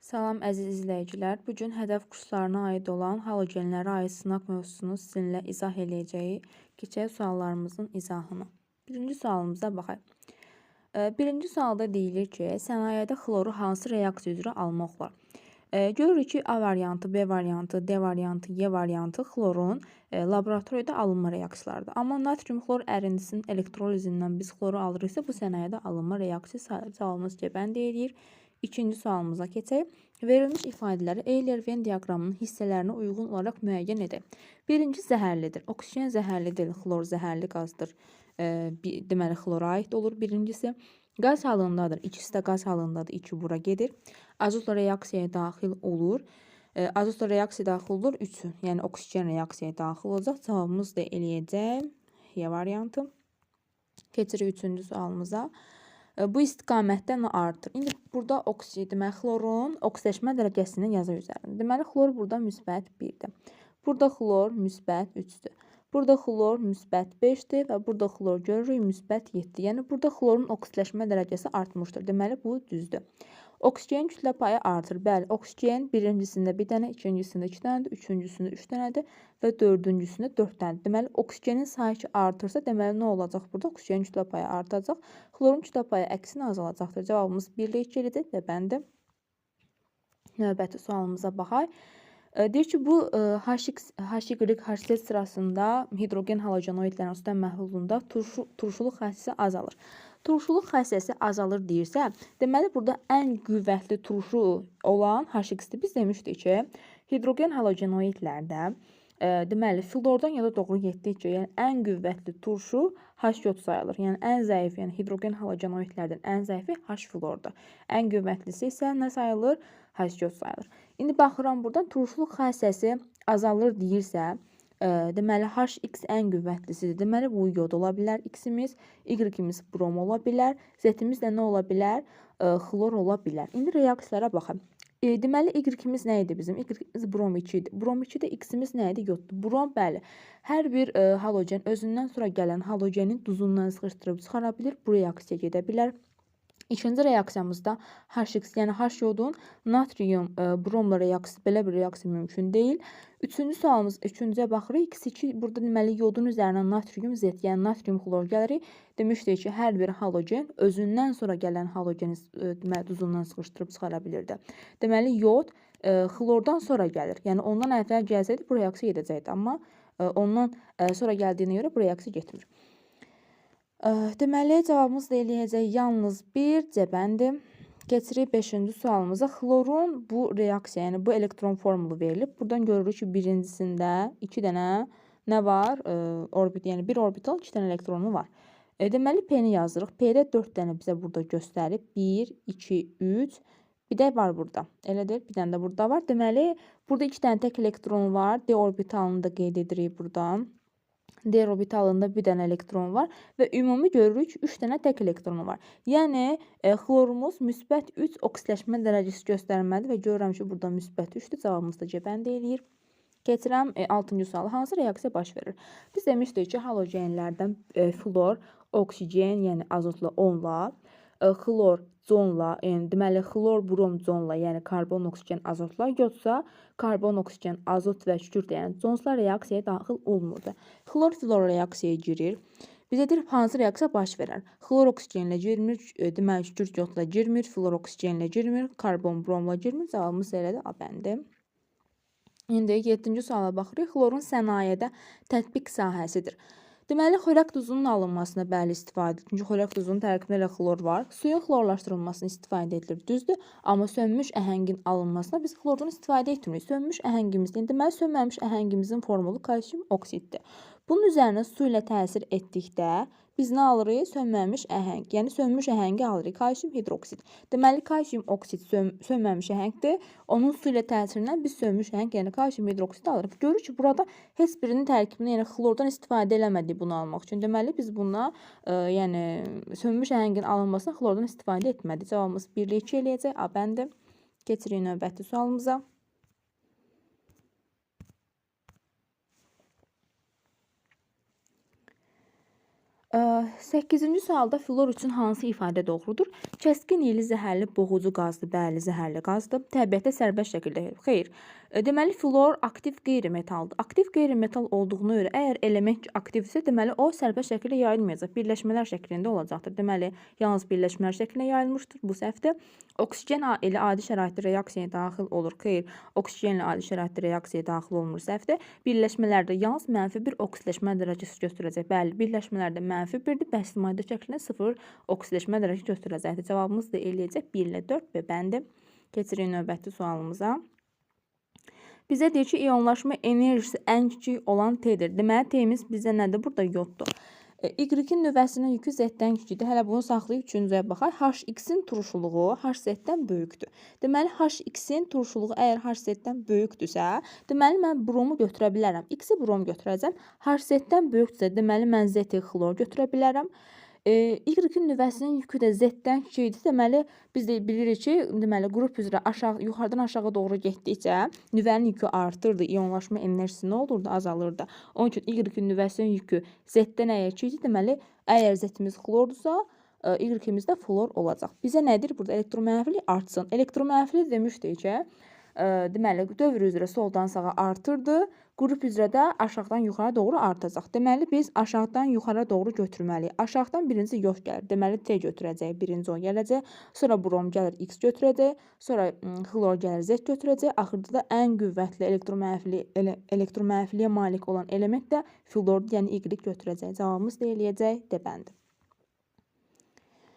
Salam əziz izləyicilər. Bu gün hədəf kurslarına aid olan halogenlərə aid sınaq mövzusunu sizinlə izah eləyəcəyik. Keçək suallarımızın izahına. Birinci sualımıza baxaq. Birinci sualda deyilir ki, sənayedə xloru hansı reaksiya üzrə almaq olar? Görürük ki, A variantı, B variantı, D variantı, Y variantı xlorun laboratoriyada alınma reaksiyalarıdır. Amma natrium xlor ərintisinin elektrolizindən biz xloru alırıqsa, bu sənayedə alınma reaksiyası sayılır. Cavabımız C bəndi eləyir. İkinci sualımıza keçək. Verilmiş ifadələri Euler-Venn diaqramının hissələrinə uyğun olaraq müəyyən edək. Birinci zəhərlidir. Oksigen zəhərli deyil, xlor zəhərli qazdır. Deməli, xlora aid olur birincisi. Qaz halındadır. İkisi də qaz halındadır. 2 bura gedir. Azotla reaksiyaya daxil olur. Azotla reaksiya daxil olur. 3, yəni oksigen reaksiyaya daxil olacaq. Cavabımız da eləyəcək. Y variantı. Keçirik üçüncü sualımıza. Bu istiqamətdə nə artır? İndi burada oksigen, deməli xlorun oksidaşma dərəcəsinin yazı üzərində. Deməli xlor burada müsbət 1-dir. Burada xlor müsbət 3-dür. Burada xlor müsbət 5-dir və burada xlor görürük müsbət 7. Yəni burada xlorun oksidləşmə dərəcəsi artmışdır. Deməli bu düzdür. Oksigen kütlə payı artır. Bəli, oksigen birincisində bir dənə, ikincisində 2 dənədir, üçüncüsündə 3 dənədir və dördüncüsündə 4 dənədir. Deməli oksigenin sayı ki artırsa, deməli nə olacaq burada? Oksigenin kütlə payı artacaq. Xlorun kütlə payı əksinə azalacaqdır. Cavabımız 1 ilə 2 eləyəcək və bəndi. Növbəti sualımıza baxaq. Deyir ki, bu HX, HY, HZ sırasında hidrogen halogenoidlərin suda məhlulunda turşuluq xassəsi azalır. Turşuluq xassəsi azalır deyirsə, deməli burada ən qüvvətli turşu olan HX-dir. Biz demişdik ki, hidrogen halogenoidlərdə deməli flordan ya da doğru getdikcə, yəni ən qüvvətli turşu H sayılır. Yəni ən zəif, yəni hidrogen halogenoidlərdən ən zəifi H flordur. Ən qüvvətlisi isə nə sayılır? H sayılır. İndi baxıram buradan turşuluq xassəsi azalır deyirsə, deməli HX ən qüvvətlisidir. Deməli bu yod ola bilər X-imiz, Y-imiz brom ola bilər, Z-imiz də nə ola bilər? Xlor ola bilər. İndi reaksiyalara baxaq. Deməli Y-imiz nə idi bizim? Y-imiz brom 2 idi. Brom 2-də X-imiz nə idi? Yoddur. Brom, bəli. Hər bir halogen özündən sonra gələn halogenin duzundan sıxışdırıb çıxara bilir. Bu reaksiya gedə bilər. İkinci reaksiyamızda HX, yəni H yodun natrium bromla reaksiyası, belə bir reaksiya mümkün deyil. Üçüncü sualımız, üçüncüyə baxırıq. X2 burada deməli yodun üzərinə natrium Z, yəni natrium xlor gəlirik. Demişdik ki, hər bir halogen özündən sonra gələn halogeni deməli duzundan sıxışdırıb çıxara bilirdi. Deməli yod xlordan sonra gəlir. Yəni ondan əvvəl gəlsəydi bu reaksiya gedəcəkdi, amma ondan sonra gəldiyinə görə bu reaksiya getmir. Deməli, cavabımız da eləyəcək yalnız bir C bəndi. Keçirik 5-ci sualımıza. Xlorun bu reaksiya, yəni bu elektron formulu verilib. Buradan görürük ki, birincisində 2 dənə nə var? Orbit, yəni bir orbital 2 dənə elektronu var. Deməli, P-ni yazırıq. P-də 4 dənə bizə burada göstərib. 1, 2, 3. Bir də var burada. Elə deyil, bir dənə də burada var. Deməli, burada 2 dənə tək elektron var. D orbitalını da qeyd edirik buradan. D orbitalında bir dənə elektron var və ümumi görürük ki, 3 dənə tək elektronu var. Yəni xlorumuz müsbət 3 oksidləşmə dərəcəsi göstərməlidir və görürəm ki, burada müsbət 3-dür. Cavabımız da C bəndi eləyir. Keçirəm 6-cı sualı. Hansı reaksiya baş verir? Biz demişdik ki, halogenlərdən flor, oksigen, yəni azotla 10-la, xlor conla, yəni deməli xlor brom conla, yəni karbon, oksigen, azotla, yodsa karbon, oksigen, azot və kükürt, yəni consla reaksiyaya daxil olmurdu. Xlor flor reaksiyaya girir. Bizə deyir hansı reaksiya baş verər? Xlor oksigenlə girmir, deməli kükürt yodla girmir, flor oksigenlə girmir, karbon bromla girmir. Cavabımız elədir A bəndi. İndi 7-ci suala baxırıq. Xlorun sənayedə tətbiq sahəsidir. Deməli, xörək duzunun alınmasına bəli istifadə edilir. Çünki xörək duzunun tərkibində elə xlor var. Suyun xlorlaşdırılmasına istifadə edilir, düzdür. Amma sönmüş əhəngin alınmasına biz xlordan istifadə etmirik. Sönmüş əhəngimiz, yəni deməli, sönməmiş əhəngimizin formulu kalsium oksiddir. Bunun üzərinə su ilə təsir etdikdə biz nə alırıq? Sönməmiş əhəng. Yəni sönmüş əhəngi alırıq. Kalsium hidroksid. Deməli, kalsium oksid sönməmiş əhəngdir. Onun su ilə təsirindən biz sönmüş əhəng, yəni kalsium hidroksid alırıq. Görürük ki, burada heç birinin tərkibində, yəni xlordan istifadə eləmədik bunu almaq üçün. Deməli, biz buna, yəni sönmüş əhəngin alınmasına xlordan istifadə etmədik. Cavabımız 1 ilə 2 eləyəcək. A bəndi. Keçirik növbəti sualımıza. 8-ci sualda flor üçün hansı ifadə doğrudur? Kəskin iyli zəhərli boğucu qazdır. Bəli, zəhərli qazdır. Təbiətdə sərbəst şəkildə. Xeyr. Deməli, flor aktiv qeyri-metaldır. Aktiv qeyri-metal olduğuna görə əgər element aktivdirsə, deməli o sərbəst şəkildə yayılmayacaq. Birləşmələr şəklində olacaqdır. Deməli, yalnız birləşmələr şəklində yayılmışdır. Bu səhvdir. Oksigen ilə adi şəraitdə reaksiyaya daxil olur. Xeyr, oksigen ilə adi şəraitdə reaksiyaya daxil olmur. Səhvdir. Birləşmələrdə yalnız -1 oksidləşmə dərəcəsi göstərəcək. Bəli, birləşmələrdə -1-dir. Bəsti maddə şəklində 0 oksidləşmə dərəcəsi göstərəcəkdir. Cavabımız da eləyəcək 1 ilə 4 B bəndi. Keçirik növbəti sualımıza. Bizə deyir ki, iyonlaşma enerjisi ən kiçik olan T-dir. Deməli, T-imiz bizə nədir? Burada yoddur. Y-in nüvəsinin yükü Z-dən kiçikdir. Hələ bunu saxlayıb üçüncüyə baxaq. HX-in turşuluğu HZ-dən böyükdür. Deməli, HX-in turşuluğu əgər HZ-dən böyükdürsə, deməli, mən bromu götürə bilərəm. X-i brom götürəcəm. HZ-dən böyükdürsə, deməli, mən Z-i xlor götürə bilərəm. Y-in nüvəsinin yükü də Z-dən kiçikdir. Deməli, biz də bilirik ki, deməli, qrup üzrə aşağı, yuxarıdan aşağı doğru getdikcə nüvənin yükü artırdı, iyonlaşma enerjisi nə olurdu? Azalırdı. Onun üçün Y-in nüvəsinin yükü Z-dən əgər kiçikdir, deməli, əgər Z-imiz xlordursa, Y-imiz də flor olacaq. Bizə nədir? Burada elektromənfilik artsın. Elektromənfilik demişdik ki, deməli, dövr üzrə soldan sağa artırdı, qrup üzrə də aşağıdan yuxarı doğru artacaq. Deməli, biz aşağıdan yuxarı doğru götürməliyik. Aşağıdan birinci yod gəlir. Deməli, T götürəcək, birinci o gələcək. Sonra brom gəlir, X götürəcək. Sonra xlor gəlir, Z götürəcək. Axırda da ən qüvvətli elektromənfiliyə malik olan element də flordur, yəni Y götürəcək. Cavabımız da eləyəcək D bəndi.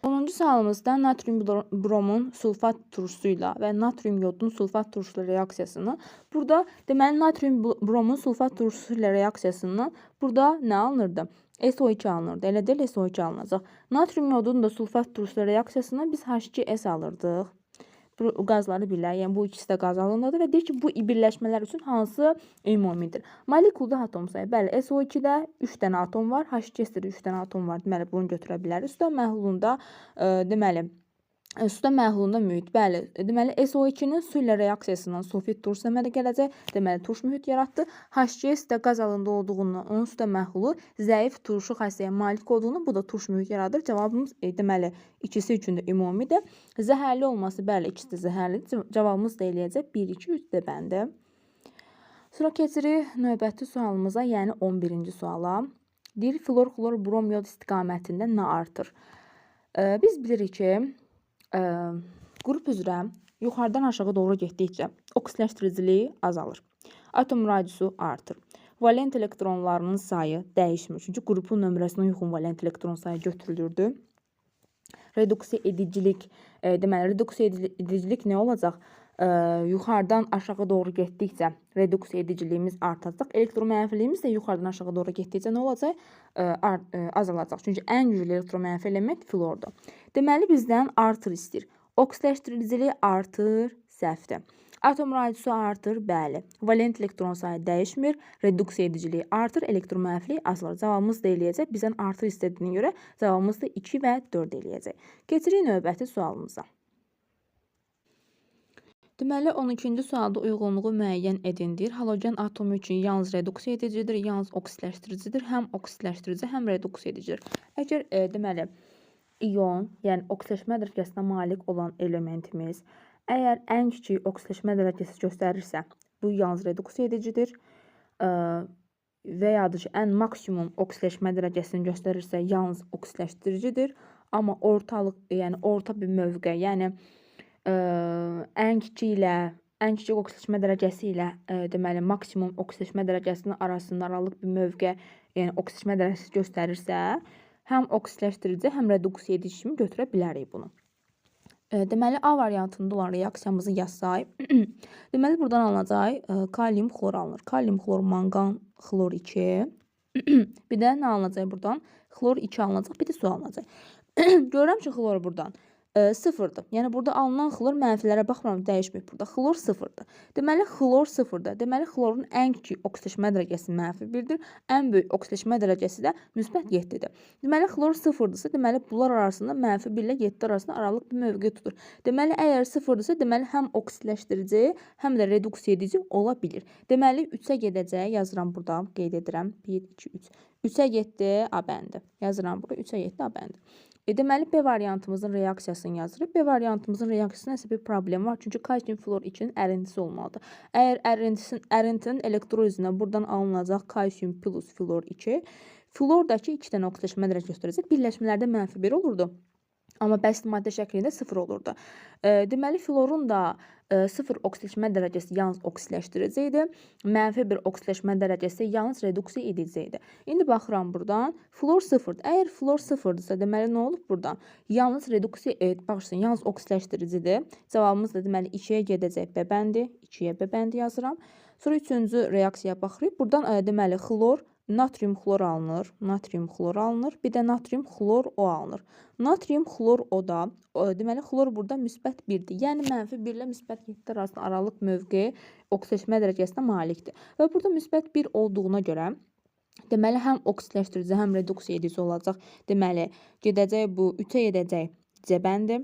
10-cu sualımızda natrium bromun sulfat turşusu ilə və natrium yodun sulfat turşusu ilə reaksiyasını burada deməli natrium bromun sulfat turşusu ilə reaksiyasından burada nə alınırdı? SO2 alınırdı. Elə deyil, SO2 alınacaq. Natrium yodun da sulfat turşusu ilə reaksiyasından biz H2S alırdıq. Bu qazları bilək. Yəni bu ikisi də qaz alınırdı və deyir ki, bu birləşmələr üçün hansı ümumidir? Molekulda atom sayı. Bəli, SO2-də 3 dənə atom var, H2S-də də 3 dənə atom var. Deməli, bunu götürə bilərik. Suda məhlulunda deməli, suda məhlulunda mühit. Bəli, deməli SO2-nin su ilə reaksiyasından sulfit turşusu əmələ gələcək. Deməli, turş mühit yaratdı. H2S də qaz halında olduğundan onun suda məhlulu zəif turşu xassəyə malik olduğunu, bu da turş mühit yaradır. Cavabımız deməli, ikisi üçün də ümumidir. Zəhərli olması, bəli, ikisi də zəhərlidir. Cavabımız da eləyəcək 1, 2, 3 D bəndi. Sonra keçirik növbəti sualımıza, yəni 11-ci suala. Deyir, flor, xlor, brom, yod istiqamətində nə artır? Biz bilirik ki, qrup üzrə yuxarıdan aşağı doğru getdikcə oksidləşdiriciliyi azalır. Atom radiusu artır. Valent elektronlarının sayı dəyişmir. Çünki qrupun nömrəsinə uyğun valent elektron sayı götürülürdü. Reduksiya edicilik, deməli, reduksiya edicilik nə olacaq? Yuxarıdan aşağı doğru getdikcə reduksiya ediciliyimiz artacaq. Elektromənfiliyimiz də yuxarıdan aşağı doğru getdikcə nə olacaq? Azalacaq. Çünki ən güclü elektromənfi element flordur. Deməli, bizdən artır istəyir. Oksidləşdiriciliyi artır, səhvdir. Atom radiusu artır, bəli. Valent elektron sayı dəyişmir, reduksiya ediciliyi artır, elektromənfiliyi azalır. Cavabımız da eləyəcək. Bizdən artır istədiyinə görə cavabımız da 2 və 4 eləyəcək. Keçirik növbəti sualımıza. Deməli, 12-ci sualda uyğunluğu müəyyən edin deyir. Halogen atomu üçün yalnız reduksiya edicidir, yalnız oksidləşdiricidir, həm oksidləşdirici, həm reduksiya edicidir. Əgər deməli, ion, yəni oksidləşmə dərəcəsinə malik olan elementimiz, əgər ən kiçik oksidləşmə dərəcəsi göstərirsə, bu yalnız reduksiya edicidir. Və ya da ki, ən maksimum oksidləşmə dərəcəsini göstərirsə, yalnız oksidləşdiricidir. Amma ortalıq, yəni orta bir mövqe, yəni ən kiçik ilə, ən kiçik oksidləşmə dərəcəsi ilə deməli, maksimum oksidləşmə dərəcəsinin arasında aralıq bir mövqe, yəni oksidləşmə dərəcəsi göstərirsə, həm oksidləşdirici, həm reduksiya edici kimi götürə bilərik bunu. Deməli, A variantında olan reaksiyamızı yazsaq, deməli, buradan alınacaq kalium xlor alınır. Kalium xlor, manqan xlor 2. Bir də nə alınacaq buradan? Xlor 2 alınacaq, bir də su alınacaq. Görürəm ki, xlor buradan sıfırdır. Yəni burada alınan xlor mənfilərə baxmıram, dəyişmir burada. Xlor sıfırdır. Deməli, xlor sıfırdır. Deməli, xlorun ən kiçik oksidləşmə dərəcəsi -1-dir. Ən böyük oksidləşmə dərəcəsi də +7-dir. Deməli, xlor sıfırdırsa, deməli, bunlar arasında -1 ilə 7 arasında aralıq bir mövqe tutur. Deməli, əgər sıfırdırsa, deməli, həm oksidləşdirici, həm də reduksiya edici ola bilir. Deməli, 3-ə gedəcək. Yazıram burada, qeyd edirəm. 1, 2, 3. 3-ə getdi A bəndi. Yazıram bura 3-ə getdi A bəndi. Deməli B variantımızın reaksiyasını yazırıq. B variantımızın reaksiyasında nəsə bir problem var. Çünki kalsium flor 2-nin ərintisi olmalıdır. Əgər ərintinin elektrolizinə buradan alınacaq kalsium plus flor 2, flordakı 2 dənə oksidləşmə dərəcə göstərəcək. Birləşmələrdə mənfi 1 olurdu. Amma bəsit maddə şəklində 0 olurdu. Deməli, florun da 0 oksidləşmə dərəcəsi yalnız oksidləşdiriciydi. Mənfi 1 oksidləşmə dərəcəsi yalnız reduksiya ediciydi. İndi baxıram buradan. Flor 0-dır. Əgər flor 0-dırsa, deməli nə olub buradan? Yalnız reduksiya, bağışlayın, yalnız oksidləşdiricidir. Cavabımız da deməli 2-yə gedəcək B bəndi. 2-yə B bəndi yazıram. Sonra üçüncü reaksiyaya baxırıq. Buradan deməli xlor, natrium xlor alınır, natrium xlor alınır, bir də natrium xlor O alınır. Natrium xlor O da, deməli xlor burada müsbət 1-dir. Yəni mənfi 1 ilə müsbət 7 arasında aralıq mövqe oksidləşmə dərəcəsinə malikdir. Və burada müsbət 1 olduğuna görə deməli həm oksidləşdirici, həm reduksiya edici olacaq. Deməli gedəcək bu 3-ə gedəcək C bəndi.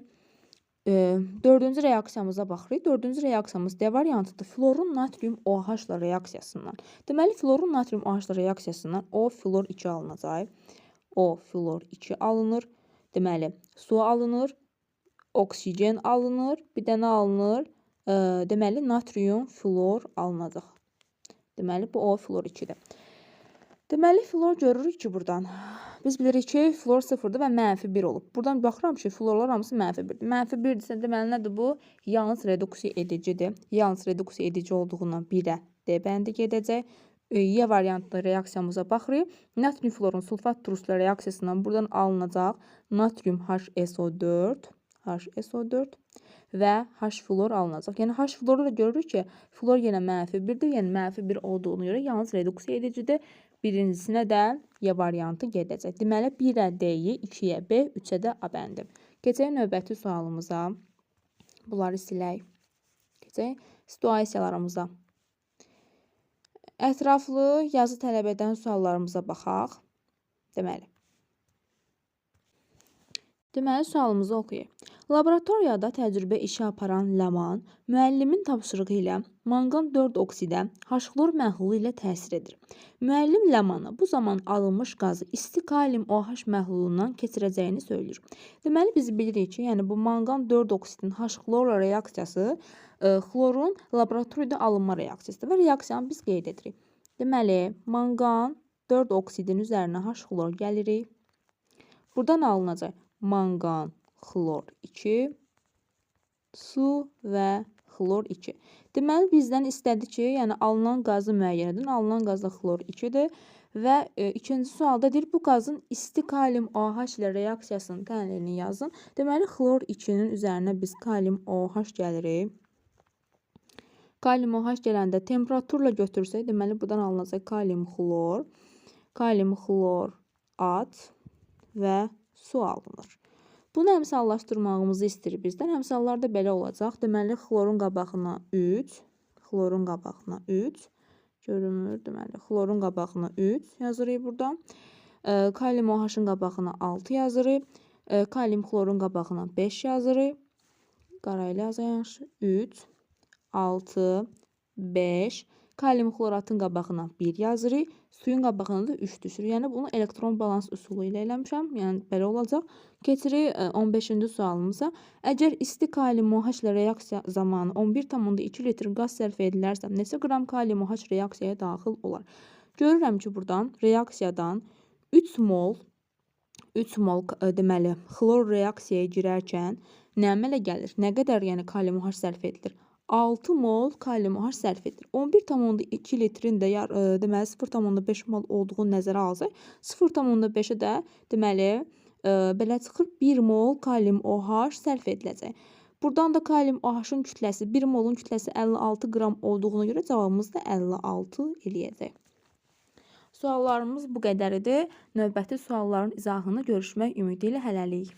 Dördüncü reaksiyamıza baxırıq. Dördüncü reaksiyamız D variantıdır. Florun natrium OH ilə reaksiyasından. Deməli, florun natrium OH ilə reaksiyasından O flor 2 alınacaq. O flor 2 alınır. Deməli, su alınır, oksigen alınır, bir də nə alınır? Deməli, natrium flor alınacaq. Deməli, bu O flor 2-dir. Deməli, flor görürük ki, buradan. Biz bilirik ki, flor 0-dır və mənfi 1 olub. Buradan baxıram ki, florlar hamısı mənfi 1-dir. Mənfi 1-dirsə, deməli, nədir bu? Yalnız reduksiya edicidir. Yalnız reduksiya edici olduğundan 1-ə D bəndi gedəcək. Y variantlı reaksiyamıza baxırıq. Natrium florun sulfat turşusuyla reaksiyasından buradan alınacaq natrium HSO4, HSO4 və H flor alınacaq. Yəni H floru da görürük ki, flor yenə mənfi 1-dir. Yəni mənfi 1 olduğuna görə yalnız reduksiya edicidir. Birincisinə də Y variantı gedəcək. Deməli, 1-ə D-yi, 2-yə B, 3-ə də A bəndi. Keçək növbəti sualımıza. Bunları silək. Keçək situasiyalarımıza. Ətraflı yazı tələb edən suallarımıza baxaq. Deməli, sualımızı oxuyaq. Laboratoriyada təcrübə işi aparan Ləman müəllimin tapşırığı ilə manqan 4 oksidə H-xlor məhlulu ilə təsir edir. Müəllim Ləmana bu zaman alınmış qazı isti kalium OH məhlulundan keçirəcəyini söyləyir. Deməli, biz bilirik ki, yəni bu manqan 4 oksidin H-xlorla reaksiyası xlorun laboratoriyada alınma reaksiyasıdır və reaksiyanı biz qeyd edirik. Deməli, manqan 4 oksidin üzərinə H-xlor gəlirik. Buradan alınacaq manqan xlor 2, su və xlor 2. Deməli, bizdən istədi ki, yəni alınan qazı müəyyən edin. Alınan qaz da xlor 2-dir. Və ikinci sualda deyir, bu qazın isti kalium OH ilə reaksiyasının təhlilini yazın. Deməli, xlor 2-nin üzərinə biz kalium OH gəlirik. Kalium OH gələndə temperaturla götürsək, deməli, buradan alınacaq kalium xlor, kalium xlor at və su alınır. Bunu əmsallaşdırmağımızı istəyir bizdən. Əmsallarda belə olacaq. Deməli, xlorun qabağına 3, xlorun qabağına 3 görünmür. Deməli, xlorun qabağına 3 yazırıq burada. Kalium OH-ın qabağına 6 yazırıq. Kalium xlorun qabağına 5 yazırıq. Qara ilə yazaq. 3, 6, 5. Kalium xloratın qabağına 1 yazırıq. Suyun qabağına da 3 düşür. Yəni bunu elektron balans üsulu ilə eləmişəm. Yəni belə olacaq. Keçirik 15-ci sualımıza. Əgər isti kalium OH ilə reaksiya zamanı 11,2 litr qaz sərf edilərsə, neçə qram kalium OH reaksiyaya daxil olar? Görürəm ki, buradan reaksiyadan 3 mol deməli xlor reaksiyaya girərkən nə əmələ gəlir? Nə qədər yəni kalium OH sərf edilir? 6 mol kalium OH sərf edilir. 11,2 litrin də deməli 0,5 mol olduğunu nəzərə alsaq, 0,5-ə də deməli belə çıxır 1 mol kalium OH sərf ediləcək. Buradan da kalium OH-ın kütləsi 1 molun kütləsi 56 qram olduğuna görə cavabımız da 56 eləyəcək. Suallarımız bu qədər idi. Növbəti sualların izahını görüşmək ümidi ilə hələlik.